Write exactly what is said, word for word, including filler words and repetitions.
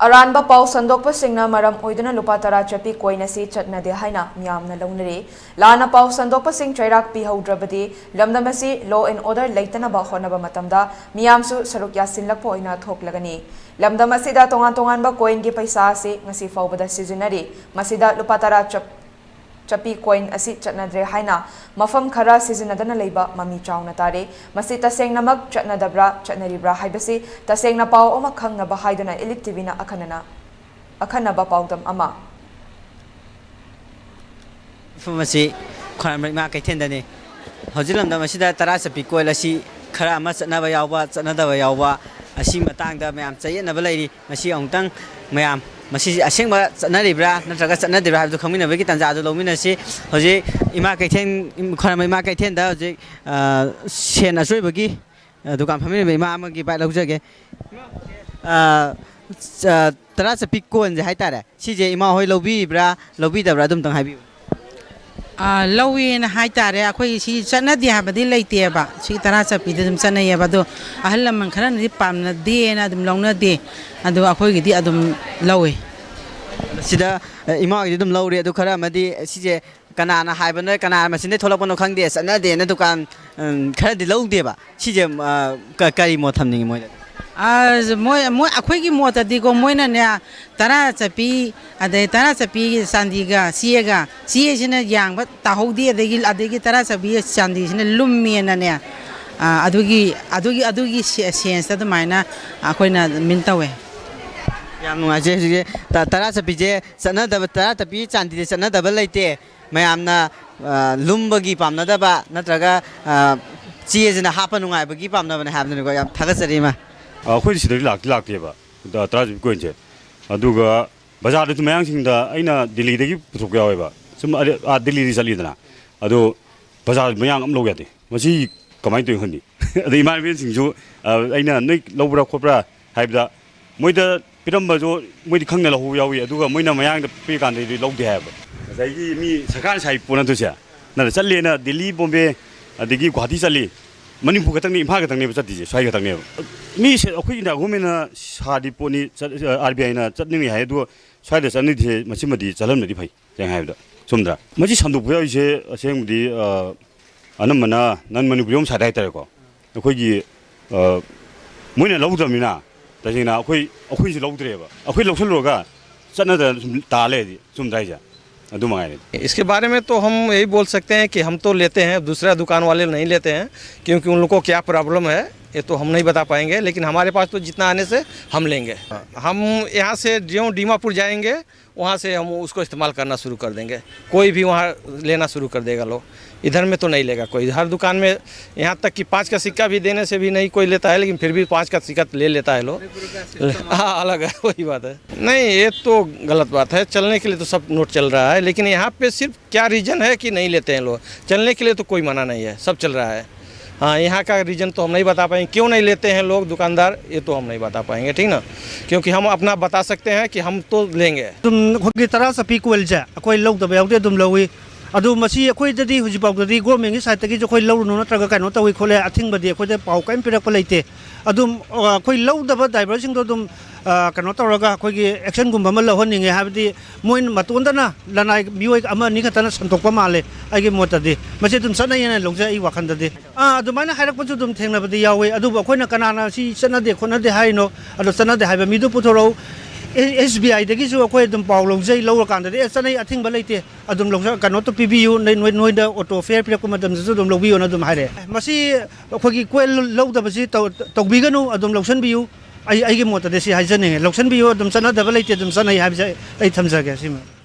ꯑꯔꯥꯟꯕ ꯄꯥꯎ ꯁꯟꯗꯣꯛꯄꯁꯤꯡꯅ ꯃꯔꯝ ꯑꯣꯏꯗꯨꯅ ꯂꯨꯄꯥ ꯇꯔꯥ ꯆꯠꯄꯤ ꯀꯣꯏꯟ ꯑꯁꯤ ꯆꯠꯅꯗꯦ ꯍꯥꯏꯅ ꯃꯤꯌꯥꯝꯅ ꯂꯧꯅꯔꯤ꯫ ꯂꯥꯟꯅ ꯄꯥꯎ ꯁꯟꯗꯣꯛꯄꯁꯤꯡ ꯆꯩꯔꯥꯛ ꯄꯤꯍꯧꯗ꯭ꯔꯕꯗꯤ ꯂꯝꯗꯝ ꯑꯁꯤ law and order ꯂꯩꯇꯅꯕ ꯍꯣꯠꯅꯕ ꯃꯇꯝꯗ ꯃꯤꯌꯥꯝꯁꯨ ꯁꯔꯨꯛ ꯌꯥꯁꯤꯜꯂꯛꯄ ꯑꯣꯏꯅ ꯊꯣꯛꯂꯒꯅꯤ꯫ ꯂꯝꯗꯝ ꯑꯁꯤꯗ ꯇꯣꯉꯥꯟ ꯇꯣꯉꯥꯟꯕ ꯀꯣꯏꯟꯒꯤ ꯄꯩꯁꯥ ꯑꯁꯤ ꯉꯁꯤ ꯐꯥꯎꯕꯗ ꯁꯤꯖꯤꯟꯅꯔꯤ꯫ ꯃꯁꯤꯗ ꯂꯨꯄꯥ ꯇꯔꯥ ꯆꯞ-, ꯆꯞꯄꯤ ꯀꯣꯏꯟ ꯑꯁꯤ ꯆꯠꯅꯗ꯭ꯔꯦ ꯍꯥꯏꯅ ꯃꯐꯝ ꯈꯔ ꯁꯤꯖꯤꯟꯅꯗꯅ ꯂꯩꯕ ꯃꯃꯤ ꯆꯥꯎꯅ ꯇꯥꯔꯤ꯫ ꯃꯁꯤ ꯇꯁꯦꯡꯅꯃꯛ ꯆꯠꯅꯗꯕ꯭ꯔꯥ, ꯆꯠꯅꯔꯤꯕ꯭ꯔꯥ ꯍꯥꯏꯕꯁꯤ ꯇꯁꯦꯡꯅ ꯄꯥꯎ ꯑꯃ ꯈꯪꯅꯕ ꯍꯥꯏꯗꯨꯅ Elite ꯇꯤꯚꯤꯅ ꯑꯈꯟꯅꯅ, ꯑꯈꯟꯅꯕ ꯄꯥꯎꯗꯝ ꯑꯃ꯫ ꯃꯐꯝ ꯑꯁꯤ ꯈ꯭ꯋꯥꯏꯔꯝꯕꯟ ꯏꯃꯥ ꯀꯩꯊꯦꯜꯗꯅꯤ꯫ ꯍꯧꯖꯤꯛ ꯂꯝꯗꯝ ꯑꯁꯤꯗ ꯇꯔꯥ ꯆꯠꯄꯤ ꯀꯣꯏꯟ ꯑꯁꯤ ꯈꯔ ꯑꯃ ꯆꯠꯅꯕ ꯌꯥꯎꯕ, ꯆꯠꯅꯗꯕ ꯌꯥꯎꯕ, ꯑꯁꯤ ꯃꯇꯥꯡꯗ ꯃꯌꯥꯝ ꯆꯌꯦꯠꯅꯕ ꯂꯩꯔꯤ꯫ ꯃꯁꯤ ꯑꯃꯨꯛꯇꯪ ꯃꯌꯥꯝ, ꯃꯁꯤ ꯑꯁꯦꯡꯕ ꯆꯠꯅꯔꯤꯕ꯭ꯔꯥ ꯅꯠꯇ꯭ꯔꯒ ꯆꯠꯅꯗ꯭ꯔꯤꯕ꯭ꯔꯥ ꯍꯥꯏꯕꯗꯨ ꯈꯪꯃꯤꯟꯅꯕꯒꯤ ꯇꯥꯟꯖꯥ ꯑꯗꯨ ꯂꯧꯃꯤꯟꯅꯁꯤ꯫ ꯍꯧꯖꯤꯛ ꯏꯃꯥ ꯀꯩꯊꯦꯜ, ꯈ꯭ꯋꯥꯏꯔꯝꯕꯟ ꯏꯃꯥ ꯀꯩꯊꯦꯜꯗ ꯍꯧꯖꯤꯛ, ꯑ, ꯁꯦꯟ ꯑꯆꯣꯏꯕꯒꯤ, ꯑ, ꯗꯨꯀꯥꯟ ꯐꯝꯃꯤꯟꯅꯕ ꯏꯃꯥ ꯑꯃꯒꯤ bite ꯂꯧꯖꯒꯦ꯫ ꯑ, ꯑ, ꯇꯔꯥ ꯆꯠꯄꯤ ꯀꯣꯏꯟꯁꯦ ꯍꯥꯏꯇꯥꯔꯦ, ꯁꯤꯁꯦ ꯏꯃꯥ ꯍꯣꯏ ꯂꯧꯕꯤꯕ꯭ꯔꯥ, ꯂꯧꯕꯤꯗꯕ꯭ꯔꯥ, ꯑꯗꯨꯝꯇꯪ ꯍꯥꯏꯕꯤꯌꯨ꯫ ꯑꯥ, ꯂꯧꯋꯦꯅ ꯍꯥꯏꯇꯥꯔꯦ꯫ ꯑꯩꯈꯣꯏ ꯁꯤ ꯆꯠꯅꯗꯦ ꯍꯥꯏꯕꯗꯤ ꯂꯩꯇꯦꯕ꯫ ꯁꯤ ꯇꯔꯥ ꯆꯠꯄꯤꯗ ꯑꯗꯨꯝ ꯆꯠꯅꯩꯌꯦꯕ꯫ ꯑꯗꯣ ꯑꯍꯜ ꯂꯃꯟ ꯈꯔꯅꯗꯤ ꯄꯥꯝꯅꯗꯦꯅ ꯑꯗꯨꯝ ꯂꯧꯅꯗꯦ꯫ ꯑꯗꯣ ꯑꯩꯈꯣꯏꯒꯤꯗꯤ ꯑꯗꯨꯝ ꯂꯧꯋꯦ꯫ ꯁꯤꯗ, ꯑ, ꯏꯃꯥ ꯍꯣꯏꯒꯤꯗꯤ ꯑꯗꯨꯝ ꯂꯧꯔꯦ꯫ ꯑꯗꯨ ꯈꯔ ꯑꯃꯗꯤ ꯁꯤꯁꯦ ꯀꯅꯥꯅ ꯍꯥꯏꯕꯅꯣ, ꯀꯅꯥ ꯃꯆꯤꯟꯗꯒꯤ ꯊꯣꯛꯂꯛꯄꯅꯣ ꯈꯪꯗꯦ, ꯆꯠꯅꯗꯦꯅ ꯗꯨꯀꯥꯟ, ꯎꯝ, ꯈꯔꯗꯤ ꯂꯧꯗꯦꯕ꯫ ꯁꯤꯁꯦ, ꯑ, ꯀ-, ꯀꯔꯤ ꯃꯣꯠ ꯊꯝꯅꯤꯡꯉꯤ ꯃꯣꯏꯗ? ꯑꯁ, ꯃꯣꯏ, ꯃꯣꯏ, ꯑꯩꯈꯣꯏꯒꯤ ꯃꯣꯠꯇꯗꯤꯀꯣ, ꯃꯣꯏꯅꯅꯦ, ꯇꯔꯥ ꯆꯠꯄꯤ, ꯑꯗꯩ ꯇꯔꯥ ꯆꯠꯄꯤ ꯆꯥꯟꯗꯤꯒ ꯆꯦꯒ, ꯆꯦꯁꯤꯅ ꯌꯥꯡꯕ ꯇꯥꯍꯧꯗꯦ, ꯑꯗꯒꯤ, ꯑꯗꯒꯤ ꯇꯔꯥ ꯆꯠꯄꯤ ꯆꯥꯟꯗꯤꯁꯤꯅ ꯂꯨꯝꯃꯦꯅꯅꯦ, ꯑ, ꯑꯗꯨꯒꯤ, ꯑꯗꯨꯒꯤ, ꯑꯗꯨꯒꯤ ꯁꯦ-, ꯁꯦꯟꯁꯇ ꯑꯗꯨꯃꯥꯏꯅ ꯑꯩꯈꯣꯏꯅ ꯃꯤꯟ ꯇꯧꯋꯦ꯫ ꯌꯥꯝ ꯅꯨꯡꯉꯥꯏꯖꯩ꯫ ꯍꯧꯖꯤꯛꯁꯦ ꯇ-, ꯇꯔꯥ ꯆꯠꯄꯤꯁꯦ ꯆꯠꯅꯗꯕ, ꯇꯔꯥ ꯆꯠꯄꯤ ꯆꯥꯟꯗꯤꯁꯦ ꯆꯠꯅꯗꯕ ꯂꯩꯇꯦ꯫ ꯃꯌꯥꯝꯅ, ꯑ, ꯂꯨꯝꯕꯒꯤ ꯄꯥꯝꯅꯗꯕ ꯅꯠꯇ꯭ꯔꯒ, ꯑ, ꯆꯦꯁꯤꯅ ꯍꯥꯞꯄ ꯅꯨꯡꯉꯥꯏꯕꯒꯤ ꯄꯥꯝꯅꯕꯅꯦ ꯍꯥꯏꯕꯗꯨꯅꯤꯀꯣ꯫ ꯌꯥꯝ ꯊꯥꯒꯠꯆꯔꯤ, ꯏꯃꯥ꯫ ꯑ, ꯑꯩꯈꯣꯏꯗꯤ ꯁꯤꯗꯗꯤ ꯂꯥꯛꯇꯤ ꯂꯥꯛꯇꯦꯕ, ꯑ, ꯇꯔꯥ ꯆꯠꯄꯤ ꯀꯣꯏꯟꯁꯦ꯫ ꯑꯗꯨꯒ ꯕꯖꯥꯔꯗꯁꯨ ꯃꯌꯥꯡꯁꯤꯡꯗ ꯑꯩꯅ ꯗꯤꯜꯂꯤꯗꯒꯤ ꯄꯨꯊꯣꯛꯄ ꯌꯥꯎꯋꯦꯕ꯫ ꯁꯨꯝ ꯑꯗ-, ꯑꯥ, ꯗꯤꯜꯂꯤꯗꯤ ꯆꯠꯂꯤꯗꯅ꯫ ꯑꯗꯣ ꯕꯖꯥꯔ ꯃꯌꯥꯡ ꯑꯝ ꯂꯧ ꯌꯥꯗꯦ꯫ ꯃꯁꯤ ꯀꯃꯥꯏꯅ ꯇꯧꯔꯤꯅꯣ ꯈꯪꯗꯦ꯫ ꯑꯗꯩ ꯏꯃꯥꯟꯅꯕꯁꯤꯡꯁꯨ, ꯑ, ꯑꯩꯅ "ꯅꯣꯏ ꯂꯧꯕ꯭ꯔꯥ ꯈꯣꯠꯄ꯭ꯔꯥ?" ꯍꯥꯏꯕꯗ, ꯃꯣꯏꯗ ꯄꯤꯔꯝꯕꯁꯨ ꯃꯣꯏꯗꯤ ꯈꯪꯅ ꯂꯧꯍꯧꯕ ꯌꯥꯎꯏ, ꯑꯗꯨꯒ ꯃꯣꯏꯅ ꯃꯌꯥꯡꯗ ꯄꯤꯔꯀꯥꯟꯗꯗꯤ ꯂꯧꯗꯦ ꯍꯥꯏꯕ꯫ ꯉꯁꯥꯏꯒꯤ ꯃꯤ ꯁꯔꯀꯥꯔꯅ ꯁꯥꯏ ꯄꯣꯠ ꯅꯠꯇ꯭ꯔꯣ ꯁꯦ? ꯅꯪꯅ ꯆꯠꯂꯦꯅ ꯗꯤꯜꯂꯤ, ꯕꯣꯝꯕꯦ, ꯑꯗꯒꯤ ꯒꯨꯍꯥꯇꯤ ꯆꯠꯂꯤ, ꯃꯅꯤꯄꯨꯔ ꯈꯛꯇꯪꯅꯤ, ꯏꯝꯐꯥꯜ ꯈꯛꯇꯪꯅꯦꯕ ꯆꯠꯇꯤꯁꯦ, ꯁ꯭ꯋꯥꯏ ꯈꯛꯇꯪꯅꯦꯕ꯫ ꯃꯤꯁꯦ ꯑꯩꯈꯣꯏ ꯏꯟꯗꯤꯌꯥ ꯒꯣꯔꯃꯦꯟꯅ ꯁꯥꯗꯤ ꯄꯣꯠꯅꯤ, ꯆꯠ-, ꯑꯥꯔ ꯕꯤ ꯑꯥꯏꯅ ꯆꯠꯅꯤꯡꯉꯤ ꯍꯥꯏ, ꯑꯗꯨꯒ ꯁ꯭ꯋꯥꯏꯗ ꯆꯠꯅꯤꯡꯗꯦ꯫ ꯃꯁꯤꯃꯗꯤ ꯆꯠꯍꯟꯕꯗꯤ ꯐꯩ, ꯁꯦꯡꯅ ꯍꯥꯏꯕꯗ꯫ ꯆꯨꯝꯗ꯭ꯔꯥ? ꯃꯁꯤ ꯁꯟꯗꯣꯛꯄ ꯌꯥꯎꯔꯤꯁꯦ ꯑꯁꯦꯡꯕꯗꯤ, ꯑ, ꯑꯅꯝꯕꯅ ꯅꯟ ꯃꯅꯤꯄꯨꯔꯤ ꯍꯣꯝ ꯁꯥꯏꯠ ꯍꯥꯏꯇꯥꯔꯦꯀꯣ꯫ ꯑꯩꯈꯣꯏꯒꯤ, ꯑ, ꯃꯣꯏꯅ ꯂꯧꯗ꯭ꯔꯕꯅꯤꯅ, ꯇꯁꯦꯡꯅ ꯑꯩꯈꯣꯏ, ꯑꯩꯈꯣꯏꯅꯁꯨ ꯂꯧꯗ꯭ꯔꯦꯕ꯫ ꯑꯩꯈꯣꯏ ꯂꯧꯁꯜꯂꯨꯔꯒ ꯆꯠꯅꯗꯅ ꯁꯨꯝ ꯇꯥ ꯂꯩꯔꯗꯤ, ꯆꯨꯝꯗ꯭ꯔꯥ ꯍꯥꯏꯁꯦ? ꯑꯗꯨ ꯃꯉꯥꯏꯔꯦ꯫ इसके बारे में तो हम यही बोल सकते हैं कि हम तो लेते हैं, दूसरा दुकान वाले नहीं लेते हैं, क्योंकि उन लोग को क्या प्रॉब्लम है, ये तो हम नहीं बता पाएंगे, लेकिन हमारे पास तो जितना आने से हम लेंगे। हम यहाँ से जो दीमापुर जाएंगे, वहाँ से हम उसको इस्तेमाल करना शुरू कर देंगे। कोई भी वहाँ लेना शुरू कर देगा लोग। इधर में तो नहीं लेगा कोई। हर दुकान में, यहाँ तक कि पाँच का सिक्का भी देने से भी नहीं कोई लेता है, लेकिन फिर भी पाँच का सिक्का ले लेता है लोग। हाँ, अलग है, वही बात है। नहीं, ये तो गलत बात है। चलने के लिए तो सब नोट चल रहा है, लेकिन यहाँ पे सिर्फ क्या रीज़न है कि नहीं लेते हैं लोग? चलने के लिए तो कोई मना नहीं है, सब चल रहा है। हाँ, यहाँ का रीज़न तो हम नहीं बता पाएंगे, क्यों नहीं लेते हैं लोग दुकानदार, ये तो हम नहीं बता पाएंगे, ठीक ना? क्योंकि हम अपना बता सकते हैं कि हम तो लेंगे। ꯑꯗꯨꯝ ꯑꯩꯈꯣꯏꯒꯤ ꯇꯔꯥ ꯆꯠꯄꯤ ꯀꯣꯏꯜꯁꯦ ꯑꯩꯈꯣꯏ ꯂꯧꯗꯕ ꯌꯥꯎꯗꯦ, ꯑꯗꯨꯝ ꯂꯧꯏ꯫ ꯑꯗꯨ ꯃꯁꯤ ꯑꯩꯈꯣꯏꯗꯗꯤ ꯍꯧꯖꯤꯛꯐꯥꯎꯗꯗꯤ ꯒꯣꯔꯃꯦꯟꯒꯤ ꯁꯥꯏꯠꯇꯒꯤꯁꯨ ꯑꯩꯈꯣꯏ ꯂꯧꯔꯨꯅꯨ ꯅꯠꯇ꯭ꯔꯒ ꯀꯩꯅꯣ ꯇꯧꯏ ꯈꯣꯠꯂꯦ ꯑꯊꯤꯡꯕꯗꯤ ꯑꯩꯈꯣꯏꯗ ꯄꯥꯎ ꯀꯔꯤꯝ ꯄꯤꯔꯛꯄ ꯂꯩꯇꯦ꯫ ꯑꯗꯨꯝ, ꯑ, ꯑꯩꯈꯣꯏ ꯂꯧꯗꯕ ꯗ꯭ꯔꯥꯏꯚꯔꯁꯤꯡꯗꯣ ꯑꯗꯨꯝ, ꯑ, ꯀꯩꯅꯣ ꯇꯧꯔꯒ ꯑꯩꯈꯣꯏꯒꯤ ꯑꯦꯛꯁꯟꯒꯨꯝꯕ ꯑꯃ ꯂꯧꯍꯟꯅꯤꯡꯉꯦ꯫ ꯍꯥꯏꯕꯗꯤ ꯃꯣꯏꯅ ꯃꯇꯣꯟꯗꯅ ꯂꯅꯥꯏ ꯃꯤꯑꯣꯏ ꯑꯃ ꯑꯅꯤ ꯈꯛꯇꯅ ꯁꯟꯗꯣꯛꯄ ꯃꯥꯜꯂꯦ꯫ ꯑꯩꯒꯤ ꯃꯣꯠꯇꯗꯤ ꯃꯁꯤ ꯑꯗꯨꯝ ꯆꯠꯅꯩꯌꯦꯅ ꯂꯧꯖꯩ ꯑꯩ ꯋꯥꯈꯜꯗꯗꯤ꯫ ꯑꯥ, ꯑꯗꯨꯃꯥꯏꯅ ꯍꯥꯏꯔꯛꯄꯁꯨ ꯑꯗꯨꯝ ꯊꯦꯡꯅꯕꯗꯤ ꯌꯥꯎꯋꯤ꯫ ꯑꯗꯨꯕꯨ ꯑꯩꯈꯣꯏꯅ ꯀꯅꯥꯅ ꯁꯤ ꯆꯠꯅꯗꯦ ꯈꯣꯠꯅꯗꯦ ꯍꯥꯏꯔꯤꯅꯣ, ꯑꯗꯣ ꯆꯠꯅꯗꯦ ꯍꯥꯏꯕ ꯃꯤꯗꯨ ꯄꯨꯊꯣꯔꯛꯎ꯫ ꯑꯦ-, ꯑꯦꯁ ꯕꯤ ꯑꯥꯏꯗꯒꯤꯁꯨ ꯑꯩꯈꯣꯏ ꯑꯗꯨꯝ ꯄꯥꯎ ꯂꯧꯖꯩ, ꯂꯧꯔꯀꯥꯟꯗꯗꯤ "ꯑꯦ, ꯆꯠꯅꯩ, ꯑꯊꯤꯡꯕ ꯂꯩꯇꯦ, ꯑꯗꯨꯝ ꯂꯧꯖ-, ꯀꯩꯅꯣ ꯇꯧ ꯄꯤꯕꯤꯌꯨ, ꯅꯣꯏ-, ꯅꯣꯏ-, ꯅꯣꯏꯗ ꯑꯣꯇꯣ ꯐꯤꯌꯔ ꯄꯤꯔꯛꯄ ꯃꯇꯝꯗꯁꯨ ꯑꯗꯨꯝ ꯂꯧꯕꯤꯌꯣꯅ" ꯑꯗꯨꯝ ꯍꯥꯏꯔꯛꯑꯦ꯫ ꯃꯁꯤ ꯑꯩꯈꯣꯏꯒꯤ ꯀꯣꯏꯜ ꯂꯧꯗꯕꯁꯤ ꯇꯧ-, ꯇꯧꯕꯤꯒꯅꯨ, ꯑꯗꯨꯝ ꯂꯧꯁꯟꯕꯤꯌꯨ꯫ ꯑꯩ, ꯑꯩꯒꯤ ꯃꯣꯠꯇꯗꯤ ꯁꯤ ꯍꯥꯏꯖꯅꯤꯡꯉꯦ, ꯂꯧꯁꯟꯕꯤꯌꯨ, ꯑꯗꯨꯝ ꯆꯠꯅꯗꯕ ꯂꯩꯇꯦ, ꯑꯗꯨꯝ ꯆꯠꯅꯩ ꯍꯥꯏꯕꯁꯦ ꯑꯩ, ꯑꯩ ꯊꯝꯖꯒꯦ ꯁꯤꯃ꯫